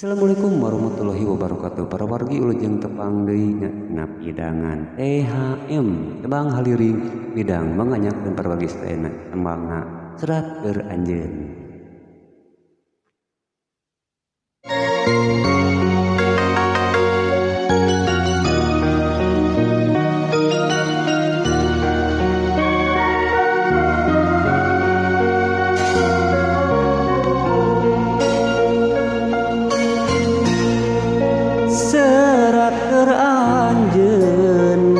Assalamualaikum warahmatullahi wabarakatuh. Para wargi wilujeng tepang deui nya dina pidangan THM tebang haliring bidang manganyakeun para wargi sadayana tembangna serat keur anjeun. Serat keur anjeun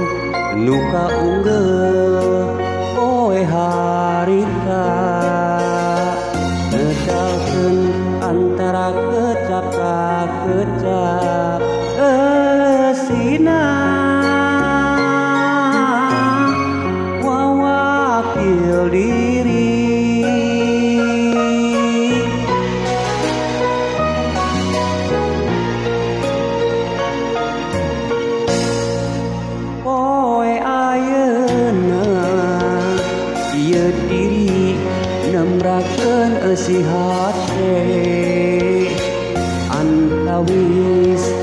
nu kaunggel poe harita ngedalkeun antara kecap ka kecap eusina wawakil diri. Poe ayeuna ieu diri nembrakeun eusi hate antawis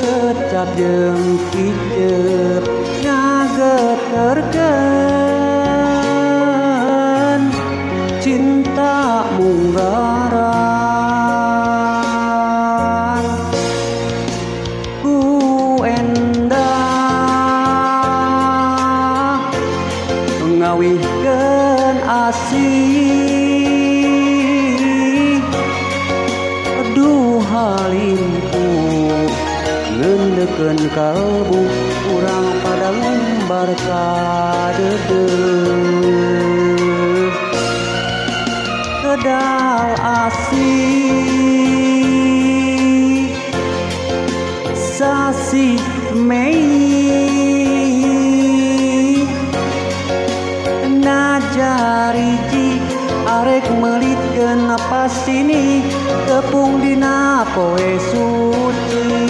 kecap jeung kicep ngageterkeun cinta munggaran ku endah ngawihkeun asih duh halimpu ngendekeun kalbu urang pada ngumbar kadeudeuh kedal asih sasih Mei najariji arek meulikeun pasini tepung dina poe suci.